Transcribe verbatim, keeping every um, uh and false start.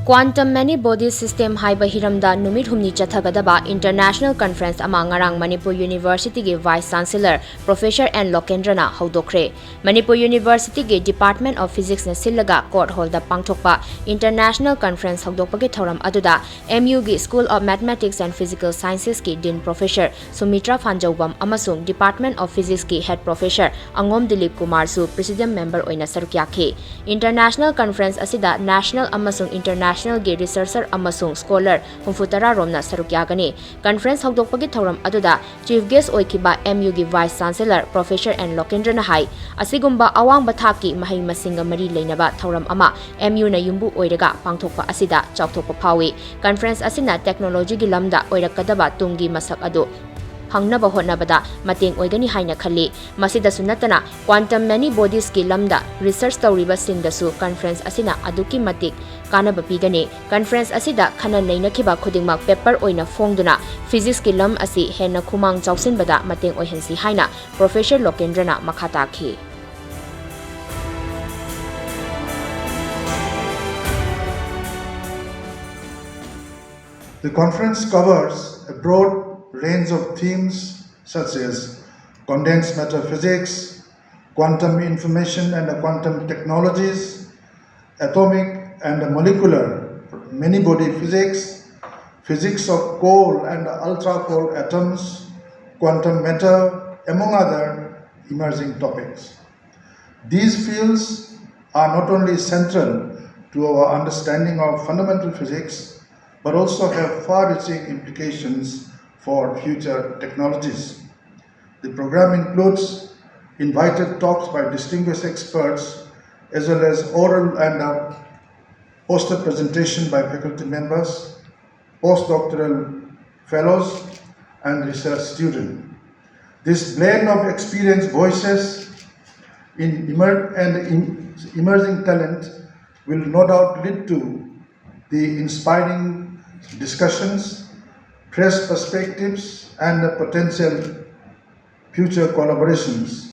Quantum Many Body System ꯍꯥꯏꯕ ꯍꯤꯔꯝꯗ ꯅꯨꯃꯤꯠ ꯍꯨꯝꯅꯤ ꯆꯠꯊꯒꯗꯕ international conference ꯑꯃ ꯉꯔꯥꯡ ꯃꯅꯤꯄꯨꯔ ꯌꯨꯅꯤꯚꯔꯁꯤꯇꯤꯒꯤ Vice Chancellor Professor N ꯂꯣꯀꯦꯟꯗ꯭ꯔꯅ ꯍꯧꯗꯣꯛꯈ꯭ꯔꯦ꯫ Manipur ꯌꯨꯅꯤꯚꯔꯁꯤꯇꯤꯒꯤ Department of Physicsꯅ ꯁꯤꯜꯂꯒ Court Hallꯗ ꯄꯥꯡꯊꯣꯛꯄ international conference ꯍꯧꯗꯣꯛꯄꯒꯤ ꯊꯧꯔꯝ ꯑꯗꯨꯗ MUꯒꯤ School of Mathematics and Physical Sciencesꯀꯤ Dean Professor ꯁꯨꯃꯤꯇ꯭ꯔꯥ ꯐꯥꯟꯖꯧꯕꯝ ꯑꯃꯁꯨꯡ Department of Physicsꯀꯤ Head Professor ꯑꯉꯣꯝ Dilip ꯀꯨꯃꯥꯔꯁꯨ Presidium Member ꯑꯣꯏꯅ ꯁꯔꯨꯛ ꯌꯥꯈꯤ꯫ International conference ꯑꯁꯤꯗ national ꯑꯃꯁꯨꯡ internationalꯒꯤ researcher ꯑꯃꯁꯨꯡ scholar ꯍꯨꯝꯐꯨꯇꯔꯥ ꯔꯣꯝꯅ ꯁꯔꯨꯛ ꯌꯥꯒꯅꯤ꯫ Conference ꯍꯧꯗꯣꯛꯄꯒꯤ ꯊꯧꯔꯝ ꯑꯗꯨꯗ Chief Guest ꯑꯣꯏꯈꯤꯕ MUꯒꯤ Vice Chancellor Professor N ꯂꯣꯀꯦꯟꯗ꯭ꯔꯅ ꯍꯥꯏ, ꯑꯁꯤꯒꯨꯝꯕ ꯑꯋꯥꯡꯕ ꯊꯥꯛꯀꯤ ꯃꯍꯩ ꯃꯁꯤꯡꯒ ꯃꯔꯤ ꯂꯩꯅꯕ ꯊꯧꯔꯝ ꯑꯃ MUꯅ ꯌꯨꯝꯕꯨ ꯑꯣꯏꯔꯒ ꯄꯥꯡꯊꯣꯛꯄ ꯑꯁꯤꯗ ꯆꯥꯎꯊꯣꯛꯄ ꯐꯥꯎꯏ꯫ Conference ꯑꯁꯤꯅ technologyꯒꯤ ꯂꯝꯗ ꯑꯣꯏꯔꯛꯀꯗꯕ ꯇꯨꯡꯒꯤ ꯃꯁꯛ ꯑꯗꯨ ꯐꯪꯅꯕ ꯍꯣꯠꯅꯕꯗ ꯃꯇꯦꯡ ꯑꯣꯏꯒꯅꯤ ꯍꯥꯏꯅ ꯈꯜꯂꯤ꯫ ꯃꯁꯤꯗꯁꯨ ꯅꯠꯇꯅ Quantum Many Bodiesꯀꯤ ꯂꯝꯗ research ꯇꯧꯔꯤꯕꯁꯤꯡꯗꯁꯨ conference ꯑꯁꯤꯅ ꯑꯗꯨꯛꯀꯤ ꯃꯇꯤꯛ ꯀꯥꯟꯅꯕ ꯄꯤꯒꯅꯤ꯫ Conference ꯑꯁꯤꯗ ꯈꯟꯅ ꯅꯩꯅꯈꯤꯕ ꯈꯨꯗꯤꯡꯃꯛ paper ꯑꯣꯏꯅ ꯐꯣꯡꯗꯨꯅ physicsꯀꯤ ꯂꯝ ꯑꯁꯤ ꯍꯦꯟꯅ ꯈꯨꯃꯥꯡ ꯆꯥꯎꯁꯤꯟꯕꯗ ꯃꯇꯦꯡ ꯑꯣꯏꯍꯟꯁꯤ ꯍꯥꯏꯅ Professor ꯂꯣꯀꯦꯟꯗ꯭ꯔꯅ ꯃꯈꯥ ꯇꯥꯈꯤ꯫ The conference covers a broad range of themes such as condensed matter physics, quantum information and quantum technologies, atomic and molecular many-body physics, physics of cold and ultra-cold atoms, quantum matter, among other emerging topics. These fields are not only central to our understanding of fundamental physics, but also have far-reaching implications for future technologies. The program includes invited talks by distinguished experts, as well as oral and uh, poster presentation by faculty members, postdoctoral fellows, and research students. This blend of experienced voices in emer- and in emerging talent will no doubt lead to the inspiring discussions, fresh perspectives, and the potential future collaborations.